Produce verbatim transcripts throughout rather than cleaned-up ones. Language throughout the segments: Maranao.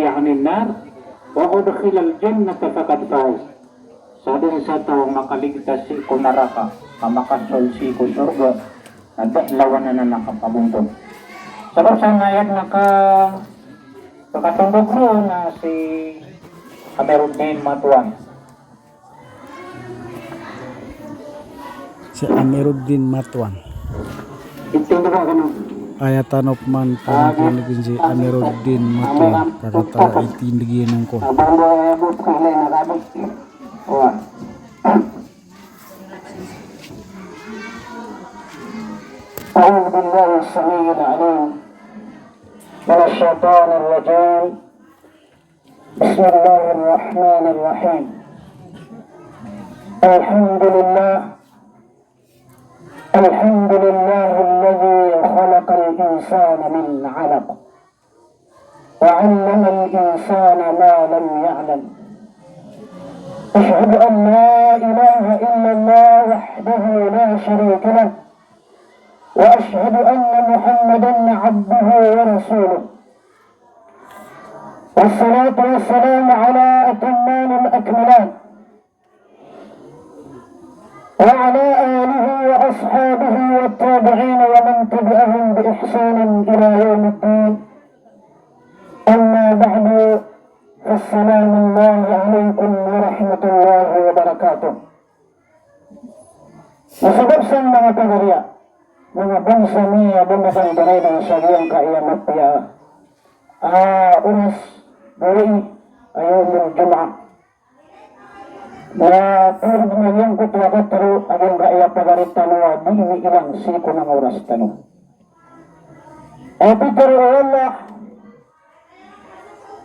'anin nar, wa udkhilal jannata faqad faz. Sadn sa taw a makaligtas sii ko naraka, ka makasold sii ko sorga, na da lawan anan a kapagontong. Sabap sa ayat na ka, pkatondog roo na si Amiruddin Matuan. Si Amiruddin Matuan. Aya tano pman pangilay si Amiruddin Matuan, ka katii a itindg iyan on ko. أعوذ بالله السميع العليم من الشيطان الرجيم. بسم الله الرحمن الرحيم. الحمد لله. الحمد لله الذي خلق الإنسان من علق وعلم الإنسان ما لم يعلم. أشهد أن لا إله إلا الله وحده لا شريك له، وأشهد أن محمدا عبده ورسوله. والصلاة والسلام على الأتمان الأكملان وعلى آله وأصحابه والتابعين ومن تبعهم بإحسان إلى يوم الدين. أما بعد، فالسلام الله عليكم ورحمة الله وبركاته. Na sabap san manga pagari a, manga bangsa mi a ba madandaray sa giyangkaya mapiya a oras, gawii a yawmul Jumu'ah. Na pagari a giyangkoto a katharo a giyangkaya pagari tano a dii miilang sii ko manga oras tano. A pitharo o Allah,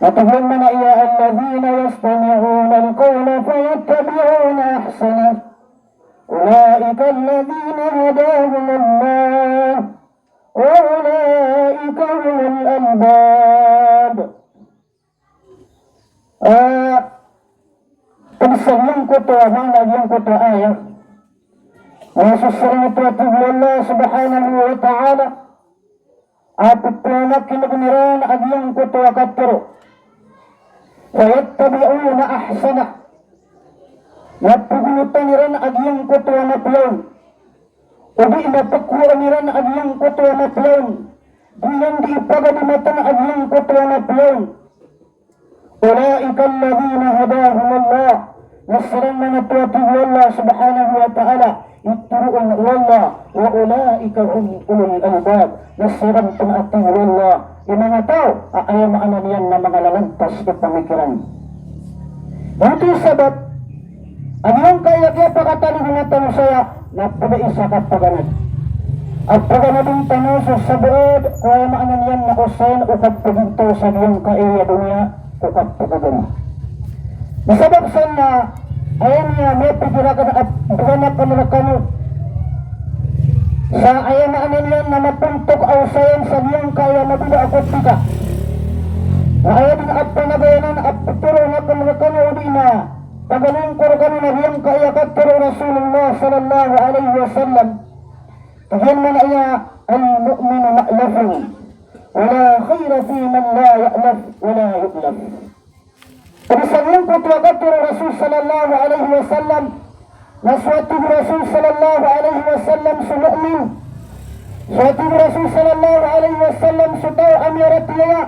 na tig iyan mambo a, "Alladhina yastami'una al-qawla fayattabi'una ahsanah. Ulaika alladhina hadahumullah. Wa ulaika ulul albab." Ah, pd sa giyangkoto a maana a giyangkoto a ayat. Na so srngoto a tig o Allah subhanahu wa ta'ala a pphanakin'g iran a giyangkoto a katharo. Fayattabi'una ahsanah. Na pgolotan iran a giyangkoto a mapiya on. Odi na pkowaan iran a giyangkoto a mapiya on. Di iran dii pagadimatan a giyangkoto a mapiya on. Ulaika alladhina hadahumullah. Na siran man oto a tig o Allah subhanahu wa ta'ala i tharoon o Allah, wa ulaika hum ulul albab. Na siran pn a tig o Allah i manga taw a aya maana niyan na manga lalantas i pamikiran. Oto i sabap a giyangkaya kiyapakatalingoma tano saya na pd i sa kapaganad. A paganadn tano so sabaad ko aya maana niyan na osayan o kapagintaw sa giyangkaya doniya ko kapagagama. Na sabap san na aya niyan mapikir akn a paganakan rkano sa aya maana niyan na mapontok a osayan sa giyangkaya mabida a kotika. Na aya dn a panagayanan a ptharoon akn rkano odi na pagalingkor kano na giyangkaya katharo o Rasulullah sallallahu alaihi wasallam. Tig iyan mambo a, "Al-mu'minu ma'lafun, wa la khayra fi man la ya'laf wa la yu'laf." Pd sa giyangkoto a katharo o Rasul sallallahu alaihi wasallam, na so tig o Rasul sallallahu alaihi wasallam so mu'min, so tig o Rasul sallallahu alaihi wasallam so taw a miyaratiyaya,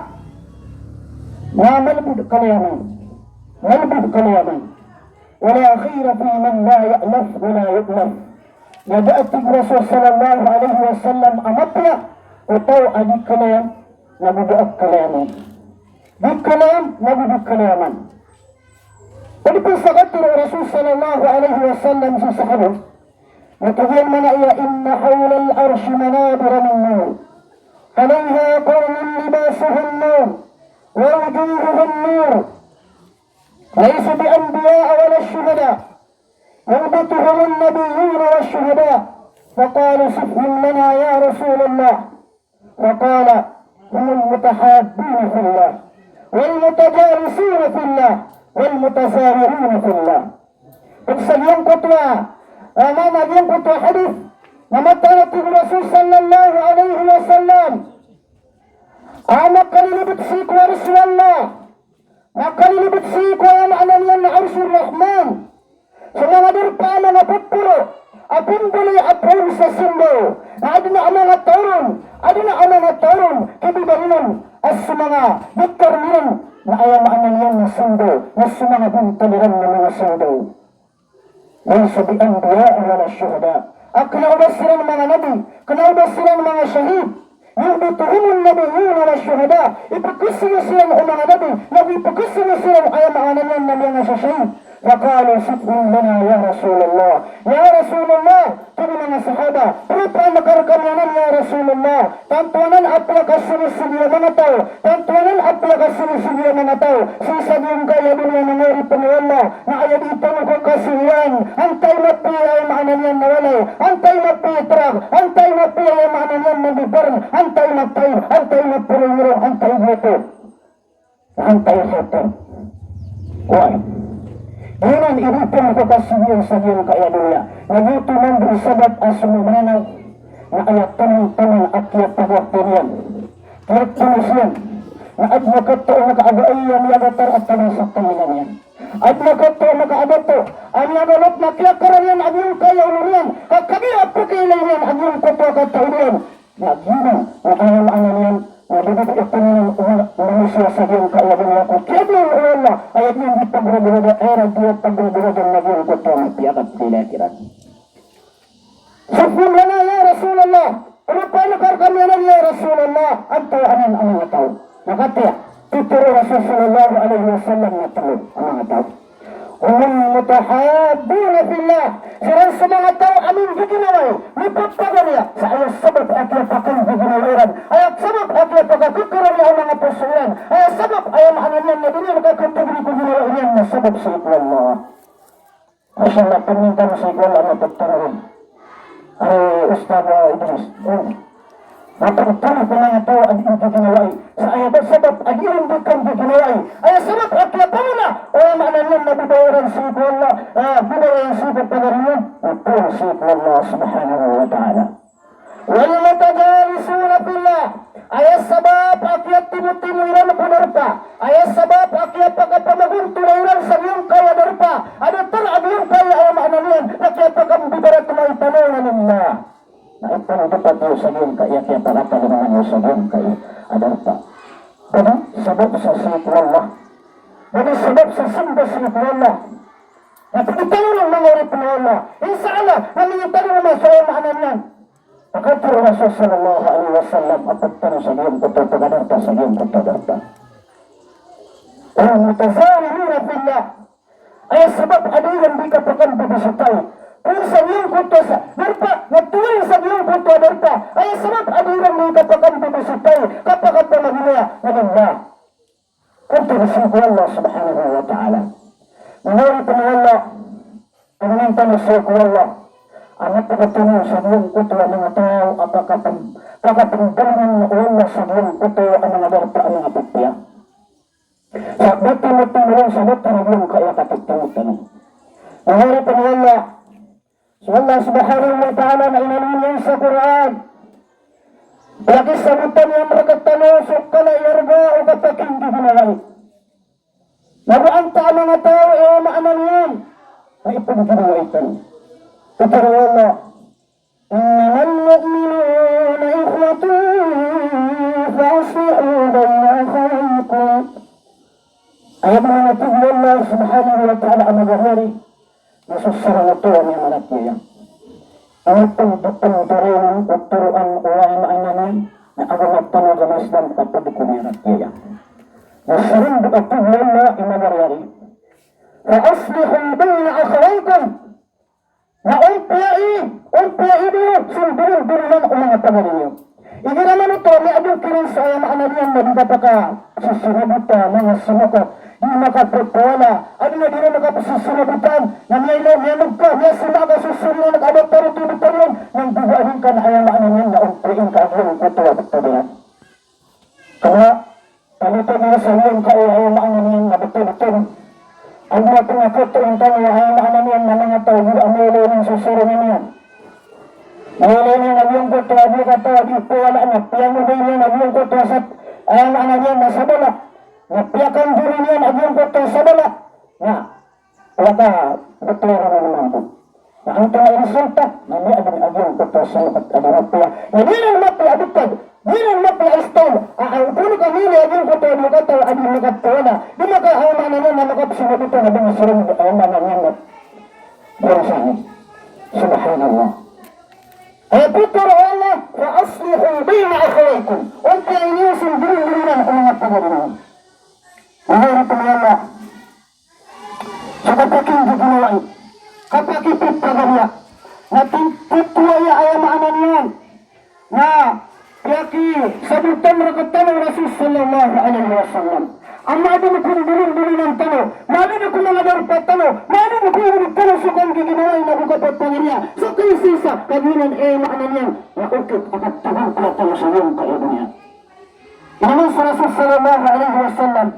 na malbod kalayaman. Malbod kalayaman. Wa la khayra fi man la ya'laf wa la yu'laf. Na da a tig o Rasul sallallahu alaihi wasallam a mapiya ko taw a di kalayam nago da a kalayaman. Di kalayam nago di kalayaman. Pd pn sa katharo o Rasul sallallahu alaihi wasallam sii sa hadith, na tig iyan mambo a, "Inna hawlal arshi manabira min nur, alayha qawmun libasuhum nur, wa wujuhuhum nur, laysu bi anbiya wala shuhada, yaghbituhumun nabiyyuna wash shuhada." Faqalu, "Sifhum lana ya Rasulallah." Faqala, "Humul mutahabbuna fillah, wal mutajalisuna fillah, wal mutazawiruna fillah." Pd sa giyangkoto a, a, maana giyangkoto a hadith, na mataan a tig o Rasul sallallahu alaihi wasallam a makalilibet sii ko Arsh o Allah na kalilibot sii ko aya maana niyan na Arshur Rahman. So manga darpa a manga pphoro a pimbaloy a poon sa sindaw, na adn a manga taw ron, adn a manga taw ron, kibibalingan a so manga dikar iran na aya maana niyan na sindaw, na so manga bontal iran na manga sindaw. Laysu bi anbiya wala shuhada. A kna o ba siran manga nabi, kna o ba siran manga shahid. Yuhbituhumun nabiyyuna wa shuhada. Ipkhasngi siran o manga nabi, nago ipkhasngi siran o aya maana niyan na miyanga sa shahid. Faqalu sifhum lana ya Rasulullah. Ya Rasulullah, tig o manga sahaba, propaan ka rkami anan ya Rasulullah. Tanto anan a piyakasngi sii a manga taw, tanto anan a piyakasngi sii a manga taw sii sa giyangkaya doniya, manga oripn o Allah, na aya dii tano kakasngian, antaa i mapiya aya maana niyan na walay, antaa i mapiya i trak, antaa i mapiya aya maana niyan na lugar, antaa i mapiya, antaa i mapiya i mirong, antaa i boto. Antaa i hotel. Oway. Giyanan i dii tano kakasngian sa giyangkaya doniya. Na giyoto mambo i sabap a so manga Mranaw na aya taman-taman a kiyapagakn iyan, kiyapolosiyan, na adn a katao a makaagaay a miyagatar a taman sa tangila niyan. Adn a katao a makaagato a miyagalot na kiyakara niyan a giyangkaya olo niyan, ka kagiya a pkailay niyan a giyangkoto a katao iyan. Na giyanan na aya maana niyan na dodod i tano o manga manosiya sa giyangkaya doniya ko kiyadoan o Allah, aya dii pagragrada, aya dii pagragrada na giyangkoto a mapiya a kapilay kiran. Sifhum lana ya Rasulullah, propaan ka rkami anan ya Rasulullah, antaa anan a manga taw. Na katii, pitharo o Rasul sallallahu alaihi wasallam na tlo a manga taw. Humul mutahabbuna fillah. Siran so manga taw a minggiginawai, mipapagariya sa aya sabap a kiyapakanggiginawai iran, aya sabap a kiyapakakhakarani o manga poso iran, aya sabap, aya maana niyan na di niyan kakapagari ko ginawa iran na sabap sii ko Allah. Masha Allah, pamintang sii ko Allah na pagtoroon. Ay, Ustadh Idris. Oh. Mapagtoroon ko manga taw a dii nggiginawai sa aya ba sabap a dii ron dii kanggiginawai. Aya sabap a kiyapamona, o aya maana niyan na bibaya iran sii ko Allah, ah, bibaya iran sii ko pagari niyan, na poon sii ko Allah subhanahu wa ta'ala. Wal mutajalisuna fillah. Aya sabap a kiyatimotimo iran ko darpa. Aya sabap a kiyapakapamagontola iran sa giyangkaya darpa a datar a giyangkaya, aya maana niyan na kiyapakambibaratonga i tano na lillah. Na ipandapot iyo sa giyangkaya kiyapakapalimangan iyo sa giyangkaya a darpa. Ba di sabap sa sii ko Allah. Ba di sabap sa simba sii ko Allah. Na pagitano na manga oripn o Allah. Insha Allah, na miyatano na so aya maana niyan. Pakatharo o Rasul sallallahu alaihi wasallam a pagtano sa giyangkoto a pagadarpa sa giyangkoto a darpa. Wal mutazawiruna fillah. Aya sabap a dii ron dii kapakambibisitay. Pn sa giyangkoto a darpa, na towan sa giyangkoto a darpa. Aya sabap a dii ron dii kapakambibisitay, kapakapamaginaya, na lillah. Antonaa sii ko Allah subhanahu wa ta'ala. Manga oripn o Allah, pangnin tano sii ko Allah a mapakatano sa giyangkoto a manga taw a pakapn-, pakapnggalingan o Allah sa giyangkoto a manga darpa a manga pipiya. Sa ba tano tano sa ba tano giyangkaya katitimo tano. Manga oripn o Allah, so Allah subhanahu wa ta'ala na inaloy niyan sa Qur'an, piyakisabotan iyan rktano so kala i arga o kapakinggiginawai. Na ba antaa a manga taw, aya maana niyan na ipnggiginawai tano. Pitharo o Allah, "Innamal mu'minuna ikhwatun fa aslihu baina akhawaykum." Aya maana, tig o Allah subhanahu wa ta'ala, a magariyari na so sarangoto a miyamaratiyaya. Aya pn di pn toroon o toroan o aya maana niyan na agama tano a agama Islam, kapd ko miyaratiyaya. Na sarangoto, tig o Allah, i magariyari. Fa aslihu baina akhawaykum. Na ompiyai, ompiyai niyo so ndolondolonan o manga pagari niyo. Igira man oto a miyadong kiran sa aya maana niyan na di kapakasisinabotan, manga sumokot, di makapropowala, adi na di ron makapsisinabotan, na miyailo, miyamogka, miyasima ka so sorinan ka a ba taro to, ba taro on, na nggogoanin ka na aya maana niyan na ompiyai ngka a giyangkoto a btad iran. Kna, tano tano sa giyangkaya, aya maana niyan na btad tano. Anda tano katoon tano, aya maana niyan na manga taw a miyailay niyan so sorinan iyan. Miyailay niyan a giyangkoto a di kataw a di powala na piyamogay niyan a giyangkoto a sat, aya maana niyan na sabala. Na piyakandori niyan a giyang Sa sabala na, wata, betul na mambo. Na antonaa i resulta? Na miyadn a giyangkoto a salokat a di mapiya. Na di ran mapiya a btad, di ran mapiya a style. A, a, antonaa ka miyada a giyangkoto a di makataw, a di makapawala, di maka, aya maana niyan na makapsabot oto na di siran, aya maana niyan na biyasa. Subhanallah. Aya pitharo o Allah, "Fa aslihu bayna akhawaykum." Ogaid niyo so dn-dn iran ko manga pagari niyo. Aya pitharo o Allah. So kapakinggiginawai, kapakipagpagariya, na tin-, titho aya, aya maana niyan na piyakisabotan rktano o Rasul sallallahu alaihi wasallam a maadn ko dn-dn iran tano, maadn ko manga darpa tano, maadn ko dn tano so kanggiginawai na ko kapagpagariya. So kaisa-isa, kagiya nan, aya maana niyan na okit a katagr ko tano sa giyangkaya doniya. Inonta o Rasul sallallahu alaihi wasallam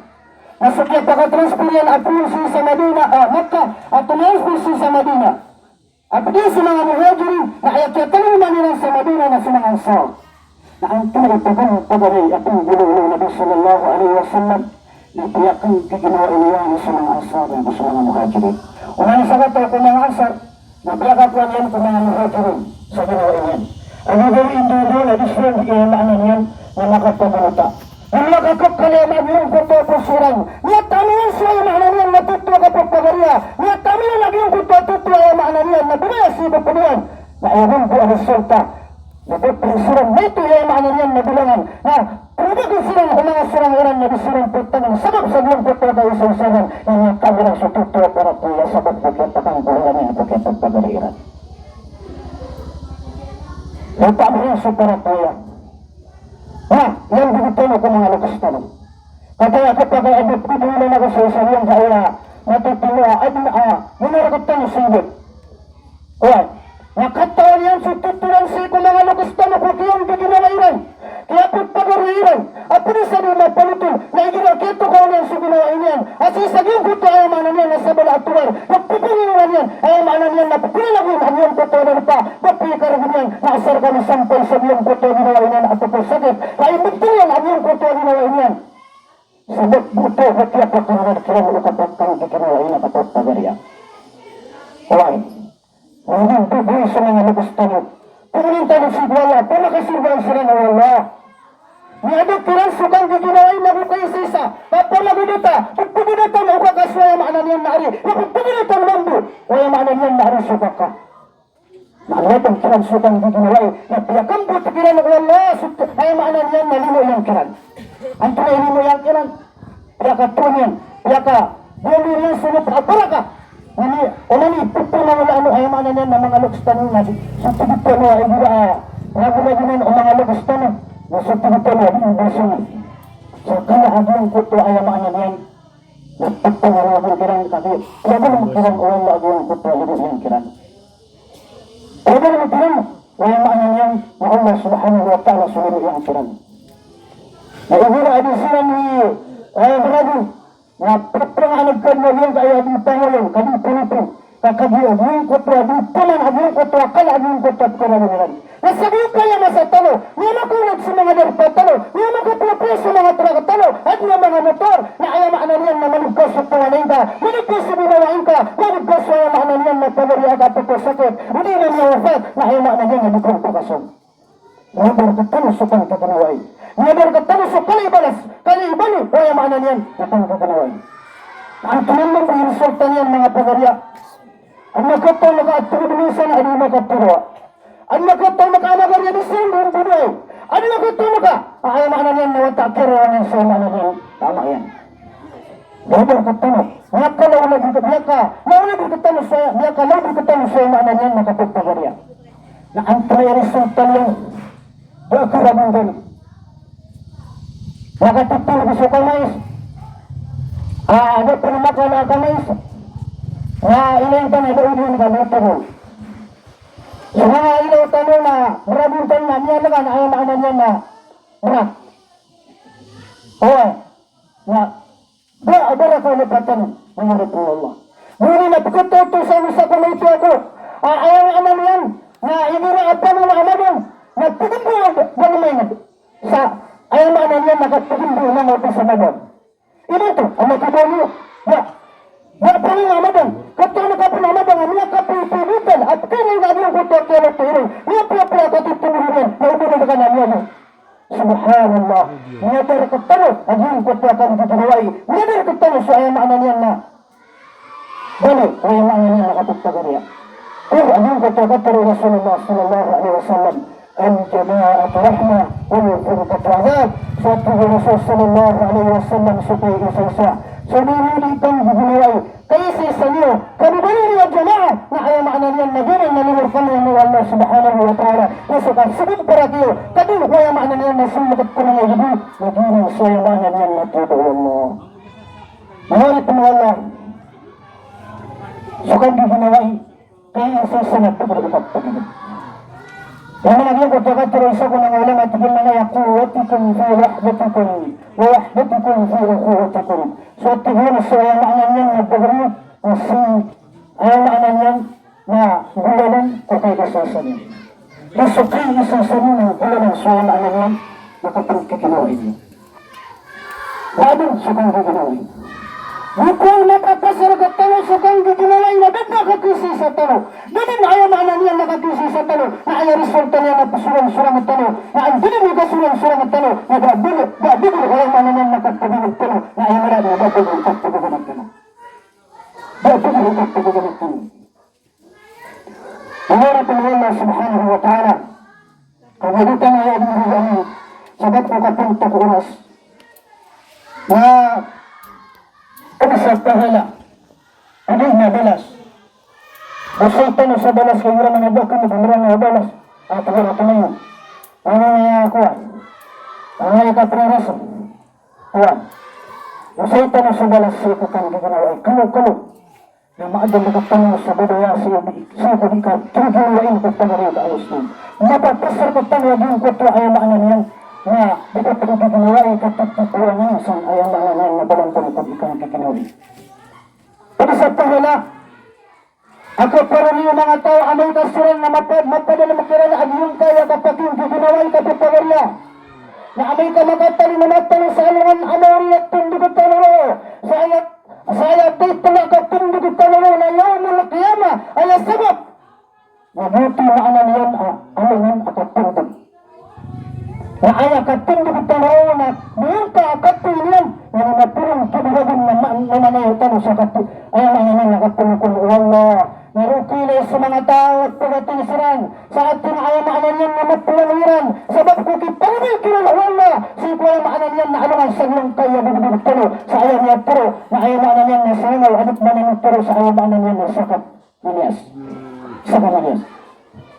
na so kiyapakatransfer iyan a poon sii sa Madinah, ah, Makkah, a transfer sii sa Madinah. A pd iyan so manga Muhajirin, na aya kiyatalingoma iran sa Madinah na so manga Ansar. Na antonaa i pagari, pagari a pnggolawla o Nabi sallallahu alaihi wasallam na piyakanggiginawai niyan so manga Ansar ago so manga Muhajirin. Oman i sakataw ko manga Ansar, na piyakakowa niyan ko manga Muhajirin sa ginawai niyan. Ago gawii ndodon a di siran, aya maana niyan na makapagonota, na makakakal a giyangkoto a poso iran. Miyatama iyan so, aya maana niyan na titho a kapagpagariya. Miyatama iyan a giyangkoto a titho, aya maana niyan na binaya sii ko pd iyan. Na aya mambo a resulta na btad siran, maito, aya maana niyan na bilangan. Na pd siran ko manga sorang iran na di siran ptagn sabap sa giyangkoto a kaisaisa iran, na miyatama iran so titho a paratiyaya sabap ko kiyapakanggola iran, ko kiyapagpagari iran. Miyatama iran so paratiyaya. Na iyan dn tano ko manga loks tano. Kataya ko pagari, adn a pd iyan a kaisaisa iyan, kaya matitho a adn a manga rktano sii. Oway, na katawan iyan so titho iran sii ko manga loks tano ko kiyanggiginawai iran, kiyapagpagari iran, a pd sa di mapalotol, na igira kiyatokawan iyan so ginawai niyan a sii sa giyangkoto, aya maana niyan na sabala a towar, na pphangingora niyan, aya maana niyan na pphangingora niyan a giyangkoto a darpa, na pphangingora niyan, na asar kami sampay sa giyangkoto a ginawai niyan a pphasakit, na imbtn iyan a giyangkoto a ginawai niyan. Sabap oto a kiyapakararad kiran o kapakanggiginawai na kapagpagariya. Oway. Oway, oway, so manga loks tano. Pangnin tano sii ko Allah, pamakasorgaan siran o Allah. Miyada kiran so kanggiginawai na ko kaisaisa. Kapamagodata, pagpagodata na o kaka so, aya maana niyan na ari. Na pagpagodata mambo, aya maana niyan na ari so kaka. Na miyada kiran so kanggiginawai na piyakambot kiran o Allah, so, aya maana niyan na limo iyan kiran. Antonaa i limo iyan kiran? Piyakatoon iyan, piyakabaloy iyan so lopa a baraka. Ini, oman i pphangingora, aya maana niyan na manga loks tano na so tig tano a igira a ragoragonan o manga loks tano, na so tig tano a di imbasong. So kala a giyangkoto, aya maana niyan na pphangaragon kiran, kagiya piyabaloy kiran o Allah a giyangkoto a limo iyan kiran. Pwede na kiran, aya maana niyan na Allah subhanahu wa ta'ala so limo iyan kiran. Na igira a di siran i, eh, maragon, na pphangaragon kiran a giyangkaya di pangoyang, ka di pilitin, ka kagiya giyangkoto a di paman a giyangkoto a kala a giyangkoto a pkaragon iran. Na sa giyangkaya masa tano, miyamakaonaod so manga darpa tano, miyamakapiyapiya so manga trak tano, adn a manga motor, na aya maana niyan na manogka so panganay ngka, manogka so ginawai ngka, manogka so, aya maana niyan na pagari a kapphasakit, odi na miyawafat, na aya maana niyan na di ka pakasold. Miyada rktano so kanggiginawai. Miyada rktano so kala i balas, kala i baloy, aya maana niyan na kanggiginawai. Antonaa mambo i resulta niyan, manga pagariya? Adn a kataw a makatogod minsan a di makatoroa. Adn a kataw a makaanak a di siran di mbonoay. Adn a kataw a maka, aya maana niyan na wata a kiyarawan iyan so, aya maana niyan, tama iyan. Miyada rktano, miyakalaolad rktano, miyaka, laolad rktano sa, miyakalaolad rktano sa, aya maana niyan na kapagpagariya. Na antonaa i resulta niyan? Ba karagon tano. Makatitho so kamais. Ah, da pn makala a kamais. Na ilay tano da odi on ka di togol. So manga ilaw tano na maragon tano na miyalkan, aya maana niyan na mrak. Oway. Na ba, a baraka o lopa tano, manga oripn o Allah. Gowani na pkatoto sa masa ko maito ako. A, aya maana niyan na igira a pamana a madang na pgmbo a da, da lmaynad. Sa, aya maana niyan na kapgmbo a manga oto sa madang. Ino oto a makabaloy? Ba Aya maana niyan na baloy, aya maana niyan na kapagpagariya. Pero aya giyangkoto a katharo o Rasulullah sallallahu alaihi wasallam, "Al-jama'atu rahmah, wal-furqatu adhab." So tig o Rasul sallallahu alaihi wasallam, so kaiisa-isa, so di niyo di panggiginawai, kaiisa-isa niyo, kano baloy niyo a jamaah, na aya maana niyan na giyanan na limo kano o Allah subhanahu wa ta'ala. Na so kasabapan rktano, ka di ko aya maana niyan na sumagad ko na nggibo, na giyanan so aya maana niyan na tiyada o Allah. Manga oripn o Allah, so kanggiginawai, kaiisa-isa na pd ko kapagpagariya. Aya maana niyan ko piyakatharo o isa ko manga ulama, tig iyan a, "Quwwatukum fi wahdatikum, wa wahdatukum fi ukhuwatikum." So tig iyan a so aya maana niyan na pagari, o si, aya maana niyan na golalan ko kaiisa-isa niyo. Na so kaiisa-isa niyo na golalan, so aya maana niyan na kapaggiginawai niyo. Aya so kanggiginawai. Di ko mapapasar rktano so kanggiginawai na da dn a kakiisaisa tano. Da dn, aya maana niyan na kakiisaisa tano, na aya resulta niyan na psorang-sorang tano, na anda dn i kasorang-sorang tano, na da dn, da dn, aya maana niyan na kapagpagari tano, na aya maana niyan na da dn i kapagpagari tano. Da dn i kapagpagari tano. Aya maana niyan na, subhanahu wa ta'ala. Kagiya di tano aya dn, sabap ko kapntok o oras, na kna sa pahala, pd na balas. Bosay tano sa balas, kay igira manga ba kna ba mrana a balas. At wala tano. Ano na iya kowan? Ano na iya kapriraso? Kowan. Bosay tano sa balas, sii ko kanggiginawai. Kalo, kalo. Na maadn a katano sa babaya sii ko di, sii ko di ka, kanggiginawai ko pagari ka a Muslim. Mapapasar rktano a giyangkoto a aya maana niyan na di ka kanggiginawai ka titipowang san, aya maana niyan na balan tano ko di kanggiginawai. Pd sa pahala a kaparani o manga taw a amay ka siran na mapa-, mapadalm kiran a giyangkaya kapakanggiginawai ka pagariya. Na amay ka makatalin a mata sa alongan a mawri a tindg tano roo sa aya Sa aya dn a katindg tano roo na yawmal qiyamah, aya sabap. Na giyoto i maana niyan a alongan a katindg. Na aya katindg tano roo na giyangka a katoy niyan, na na phoon kibagn na ma-, na manaya tano sa katoy. Aya maana niyan na kapngkon o Allah. Na roo kiilay so manga taw a pagati siran sa aten, aya maana niyan na mapiya iran, sabap ko kipagobay kiran o Allah sii ko, aya maana niyan na alongan sa giyangkaya bibibig tano, sa aya niyan tero, na aya maana niyan na sa aya niyan a dn maana niyan tero, sa aya maana niyan na saka maliyas. Saka maliyas.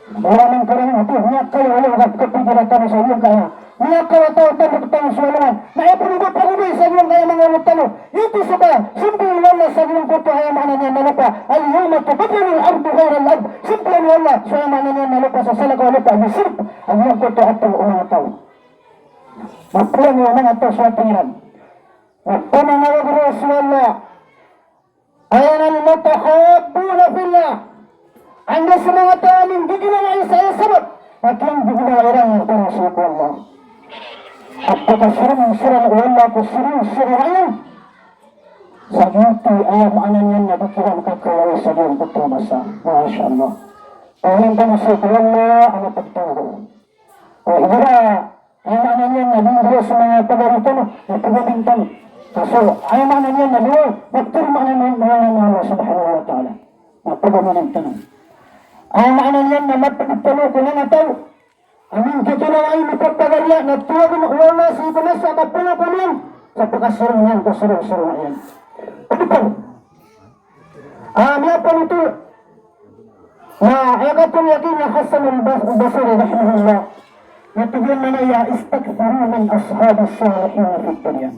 Mawra man karang ati, miyakaya o Allah a kapikiran tano sa giyangkaya. Miyakawataw tano rktano so alongan. Na aya pn a pagobay sa giyangkaya manga olo tano. Ito so ka, sambiyan o Allah sa giyangkoto a aya maana niyan na lopa. Al-yawma tubaddalu al-ardu ghayra al-ard. Sambiyan o Allah so aya maana niyan na lopa sa salakaw a lopa a di sirp a giyangkoto a atay o manga taw. Mapiya o manga taw so atay iran. Na pmanawag roo so Allah. Ayna al-mutahabbuna fillah. Anda so manga taw a minggiginawai sa aya sabap a kiyanggiginawai iran iyan para sii ko Allah. At pakasorang siran o Allah ko sorang-sorang iyan. Sa giyoto i aya maana niyan na di kiran kakawai sa giyangkoto a masa. Masha Allah. Pangnin tano sii ko Allah a mapagtaw. O, igira aya maana niyan na di mbiya so manga pagari tano, na pagamin tano. Ka so aya maana niyan na di, na ptharoon maana niyan na Allah subhanahu wa ta'ala. Na pagamin tano. Aya maana niyan na mapd tano ko manga taw a minggiginawai, mipapagariya, na tiyawagn o Allah sii ko masa a kapngkon iyan, sa pakasorang iyan ko sorang-sorang iyan. Pd tano. Ah, miyapanothol. Na aya katharo iyan a Hasan al-Bas-, Basri rahimahullah. Na tig iyan a, "Istakthiru min ashabis salihin fid dunya,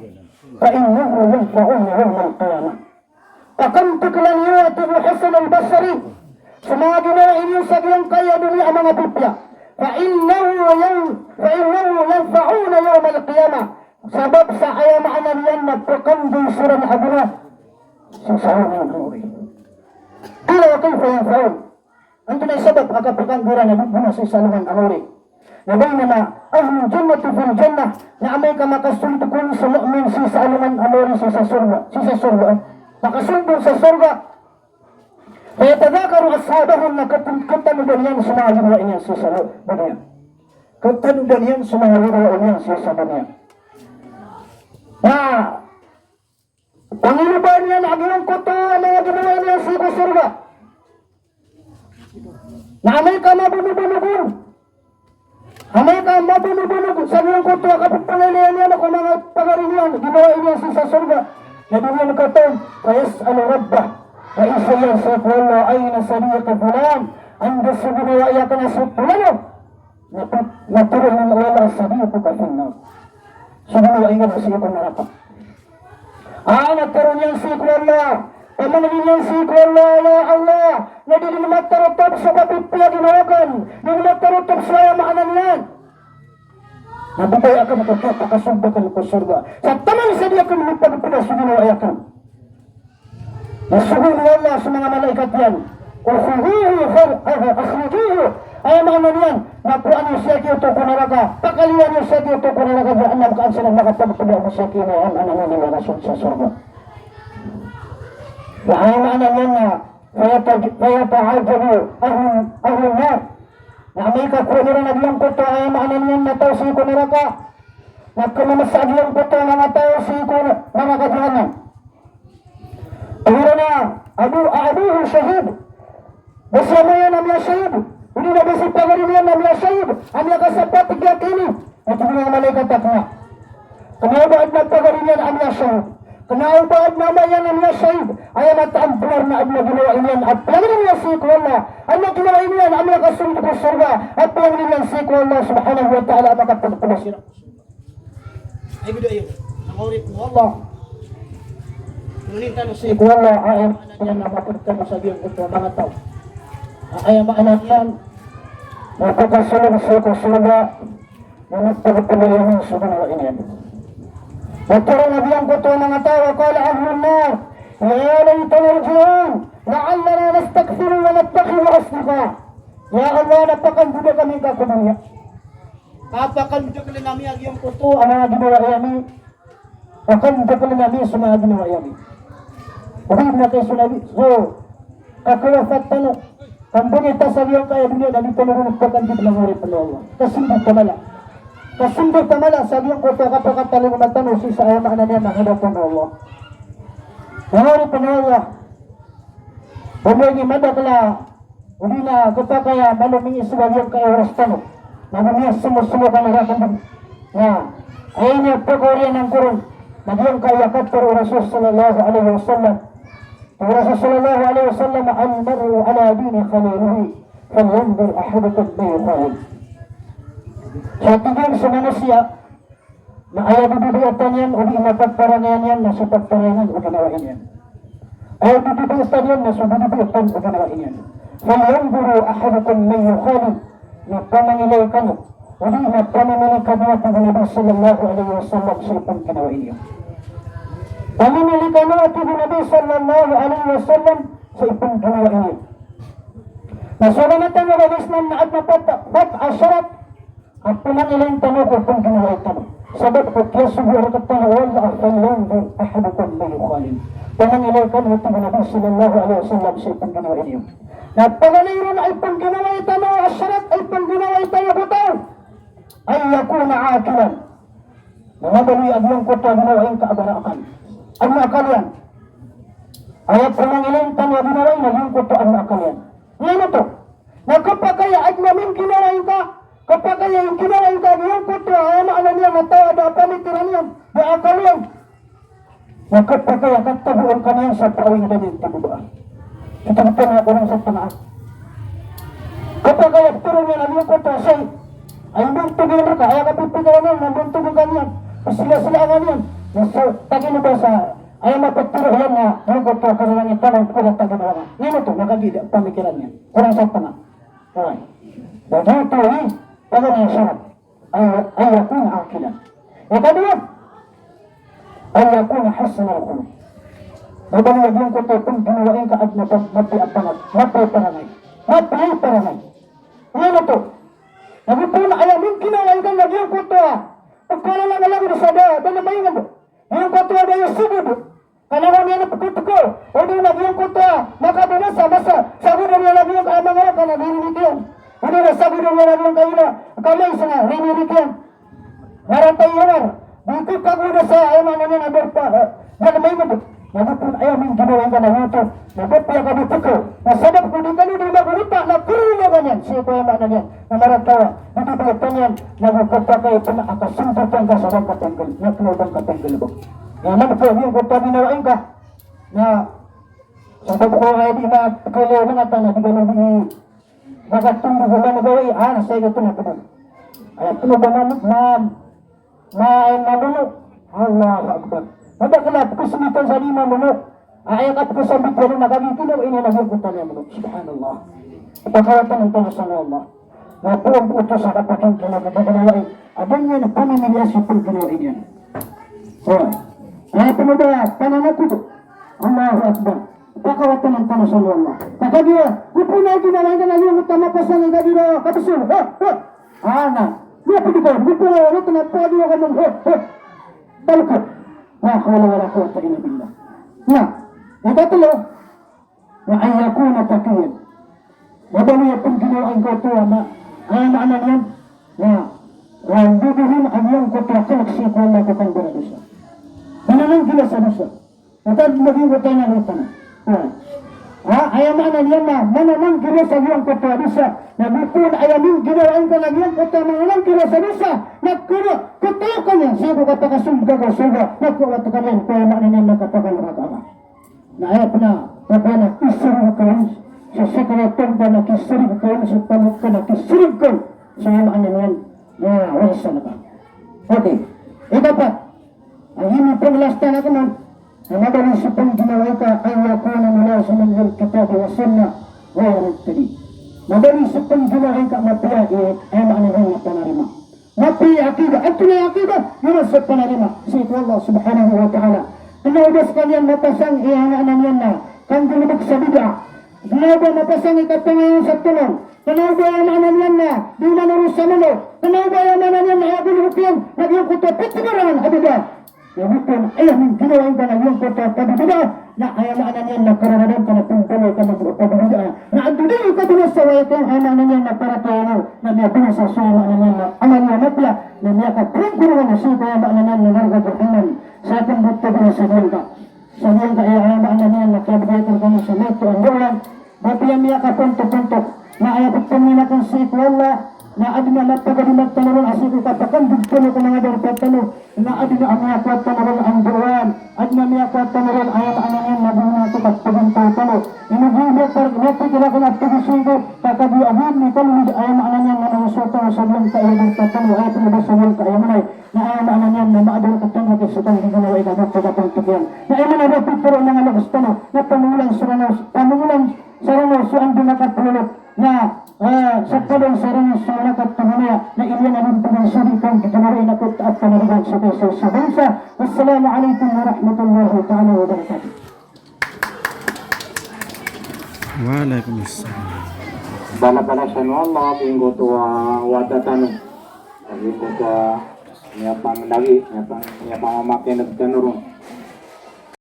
fa innahum yanfa'una yawmal qiyamah." Pakantkla niyo, a tig o Hasan al-Basri, so manga ginawai niyo sa giyangkaya doniya a manga pipiya. Fa innahu yan-, fa innahum yanfa'una yawmal qiyamah. Sabap sa aya maana niyan na pkanggi siran a gona sii sa alongan a mawri. Qila wa kayfa yanfa'un? Antonaa i sabap a kapkanggi iran a gona sii sa alongan a mawri? Na baynama ahlul jannati fil jannah, na amay ka makasold kon so mu'min sii sa alongan a mawri sii sa sorga, sii sa sorga. Makasold sa sorga. Fa yatadhakaru ashabahum, na kat-, katanodan iyan so manga ginawai niyan sii sa doniya. Katanodan iyan so manga ginawai niyan sii sa doniya. Na Pangilobaan iyan a giyangkoto a manga ginawa niyan sii ko sorga. Na amay ka mabonobonog on, amay ka mabonobonog sa giyangkoto a kapagpangilay niyan ko manga pagari niyan, ginawa niyan sii sa sorga, na di niyan kataon, fayas'alu rabbah, na isa iyan sii ko Allah, "Ayna sadiqi fulan?" Anda so ginawa akn a si fulano? Na pi-, na tharoon o Allah, "Sadiquka fin nar." So ginawa iyan sii ko naraka. A, na tharoon iyan sii ko Allah, pamangnin iyan sii ko Allah, "Ya Allah, na di dn matarotop so kapipiya ginawa akn, di dn matarotop so aya maana niyan." Na babaya akn ko kiyapakasold akn ko sorga. Sa taman sa di akn mipagpda so ginawa akn. Na sogoon o Allah so manga malaikat iyan, "Ukhrijuhu, ah, akhrijuhu." Aya maana niyan na kowaa niyo siya giyoto ko naraka, pakaliyowa niyo siya giyoto ko naraka jahannam, ka an siran makapagpda o siya giyoto, aya maana niyan na makasold sa sorga. Na aya maana niyan na fayata-, fayata'ajjabu ahlun, ahlun nar. Na amay ka kowaan iran a giyangkoto, aya maana niyan na taw sii ko naraka, na khamamasa a giyangkoto a manga taw sii ko naraka jahannam. Tig iran a, "Abu, abuhu shahid." Ba si ama iyan a miyashahid? Odi na ba si pagari niyan a miyashahid a miyakasapat, tig iyan, ini? Na tig o manga malaikat a kna. Kna o ba adn a pagari niyan a miyashahid. Kna o ba adn a ama iyan a miyashahid. Aya mataan a bnar na adn a ginawa niyan a piyangni niyan sii ko Allah, adn a ginawa niyan a miyakasold ko sorga a piyangni niyan sii ko Allah subhanahu wa ta'ala a makapagpda siran. Ay, bida iyo. Manga oripn o Allah. Pangnin tano sii ko Allah, aya maana niyan na mapd tano sa giyangkoto a manga taw. Aya maana niyan na pakasold sii ko sorga, na mapagpda iyan so ginawa iyan. Na tharoon a giyangkoto a manga taw, wa qala ahlun nar, "Ya laytana yarji'un, la'allana nastakthiru wa nattakhidha asdiqa." Ya Allah, na pakandoda kami ngka ko doniya. Ka pakandakln ami a giyangkoto a manga ginawa ami. Pakandakln ami so manga ginawa ami. Odi na kay so nabi, so kakawafat tano, kambonita sa giyangkaya doniya na di tano ron pakandid, manga oripn o Allah. Ka sii dn ta mala. Ka sii dn ta mala sa giyangkoto a kapakatalingoma tano sii sa, aya maana niyan na, hadapan o Allah. Manga oripn o Allah. Pamangni madakl a Odi na khapakay a malo miisog a giyangkaya oras tano. Na go miyasomosomok a rakn dn. Na aya ini a pakaoriyan angkoron na giyangkaya katharo o Rasul sallallahu alaihi wasallam. Tig o Rasul sallallahu alaihi wasallam, "Al-mar'u ala dini khalilihi, falyanzur ahadukum man yukhalil." Sa tig iyan so manosiya, na aya bibiyatan iyan odi na pagparangayan iyan na so pagparangayan o ginawa iyan. Aya bibiyatan iyan na so bibiyatan o ginawa iyan. Falyanzur ahadukum man yukhalil. Na pamangilay kano, odi na pamimili kano, a tig o Nabi sallallahu alaihi wasallam, sa ipon ginawa iyan. Pamimili kano, a tig o Nabi sallallahu alaihi wasallam, sa ipon ginawa iyan. Na so ginawa tano a Islam na adn a pat, pat a sharat, a pamangilay tano ko pngginawai tano. Sabap ko kiyasogo rktano o Allah a, "Falyanzur ahadukum man yukhalil." Pamangilay kano, tig o Nabi sallallahu alaihi wasallam, sa ipngginawai niyo. Na paganay ron a ipngginawai tano, a sharat a ipngginawai tano ko taw, an yakuna aqilan. Na mabaloy a giyangkoto a ginawai ngka a ba na akal. Adn a akal iyan. Aya pamangilay tano a ginawai na giyangkoto a adn a akal iyan. Ino oto? Na khapakay a adn a mingginawai ngka, khapakay a ingginawai ngka a giyangkoto a, aya maana niyan na taw a da a pamikiran iyan, da a akal iyan. Na khapakay a katagoan ka niyan sa paawing a da niyan tagoa. Ito, ito na korang sa tanga. Khapakay a ptharoon iyan a giyangkoto a shayi a imbantog iyan rka, aya kapipikiran iyan na imbantog ka niyan, psilasilaa ka niyan. Na so tagin o ba sa aya maptharo iyan na giyangkoto a kararangit tano ko da tagoa. Ino oto? Na kagiya da a pamikiran iyan. Korang sa tanga. Oway. Da giyoto i paganay a sharat. Ay, an yakuna aqilan. Ikadowa, an yakuna hasanal khuluq. Mabaloy a giyangkoto a pngginawai ngka a adn a mapiya a pangat, mapiya i parangay. Mapiya i parangay. Ino oto? Na giyoto na aya mingginawai ngka na giyangkoto a pkhalalagalagan sa da, da na maingd. Giyangkoto a da iyo sogod. Kna o niyan pkotko, odi na giyangkoto a makabinasa, masa, sagodan iyan a giyangkaya manga raka na ririnik iyan. Odi na sagodan iyan a giyangkaya kamay sa na ririnik iyan. Marata iyan a di kakagoda sa, aya maana niyan na darpa, eh, da na maingd. Na giyoto aya mingginawai ngka na giyoto, na giyoto aya kabitiyaw. Na sabap ko di kano di magorota, na koronoga niyan, sii ko aya maana niyan, na marata, di di biyatan iyan, na giyoto kapakay pn a kasompotan ka sa da ngka pnggal, na kna o da ngka pnggalbk. Na man ko giyangkoto a ginawai ngka, na sabap ko aya di na pkhailay manga tana di kano di makatondog o manga gawii, a, na sa giyoto na pd. Aya pn o ba na, na, na, na mamono. Allahu Akbar. Madakl a pkhasmbitan sa di mamono. A, aya kapkhasmbit iyan na kagiya kino ini na giyangkoto a mamono. Subhanallah. Pakawatan tano sa Allah. Na poon oto sa kapakingkila ka gawii. Adn iyan a pamimiliya sii ko ginawai niyan. Oway. Aya pn o ba pananakoto. Allahu Akbar. Pakawatan tano sa Allah. Ka kagiya, ko pn a ginawai ngka na giyangkoto a mapasang i kagiya, kabsol. Ha, ha. Ana. Giya pd ko, ko pn a ginawai ngka na pd ko, ha, ha. Talko. La hawla wala quwwata illa billah. Na, ikatlo, wa an yakuna taqiyyan. Mabaloy a pngginawai ngka oto a ma-, aya maana niyan, na, na mbibaloy a giyangkoto a kalk sii ko Allah ko kambaradosa. Mananangkila sa dosa. Oto a lagid o tana o tana. Ha. Ha, aya maana niyan na mananangkila sa giyangkoto a dosa. Na giyoto aya mingginawai ngka na giyangkoto a mananangkila sa dosa. Na kna, kataw ka niyan sii ko kapakasold ka ko sorga. Na kawat ka niyan ko aya maana niyan na kapakanaraka ka. Na aya pn a, pn a kisrib ka on sa sakarat ka, na kisrib ka on sa palot ka, na kisrib ka on sa aya maana niyan na warisan ka. Okay. Ikapat, a ino pn a last na kna, na mabaloy so pngginawai ka, an yakuna mulaziman lil kitabi was sunnah wa muqtadi. Mabaloy so pngginawai ka mapiya i, aya maana niyan na panarima. Mapiya i aqidah, antonaa i aqidah? Iyan so panarima sii ko Allah subhanahu wa ta'ala. Kna o ba skaniyan mapasang i aya maana niyan na kanggalbk sa bid'ah. Kna o ba mapasang i kapangayang sa tolong. Kna o ba aya maana niyan na di manoro sa molo. Kna o ba aya maana niyan na aya galbk iyan na giyangkoto a pitbarangan a bid'ah. Na giyoto aya mingginawai ngka na giyangkoto a pabibid'ah, na aya maana niyan na kararadan ka na pmbaloy ka mambo a pabibid'ah. Na anda dn i kabinasa o aya maana niyan na paratiyaya, na miyabinasa so aya maana niyan na amal a mapiya, na miyakaprongkorongan sii ko aya maana niyan na naraka jahannam. Sa pmbtad na sa giyangka, sa giyangka aya maana niyan na kiyabgay rkano sa maito a ndaolan. Mapiya miyakapontopontok, na aya ptharoon akn sii ko Allah, na adn a mapagadima tano ron a sii ko kapakandod tano ko manga darpa tano, na adn a miyakowa tano ron a ndaolan, adn a miyakowa tano ron a aya maana niyan na di na kapagintawaan tano. Ino giya miyapar-, miyapikir akn a pagosay ko, ka kagiya a giya miyakaloy a aya maana niyan na manga sotaw sa giyangkaya darpa tano, aya pn o ba sa giyangkaya manay, na aya maana niyan na maadn a katangkis so kanggiginawai ka a mapapontopontok iyan. Na aya maana niyan a pitharo o manga loks tano, na pamongolan sa Ranaw, pamongolan sa Ranaw so anda makapololot, na, eh, sa Padang sa Ranaw so makapololot, na iniyan a lintog sa di kanggiginawai na koto a panarigan sa kaisaw sa bansa. Wassalamu alaikum warahmatullahi ta'ala wabarakatuh. Wa alaikum assalam. Bala-balasan o Allah, giyangkoto a wata tano. Giyangkoto a miyapamlagi, miyapam-, miyapamamakineg tano ron.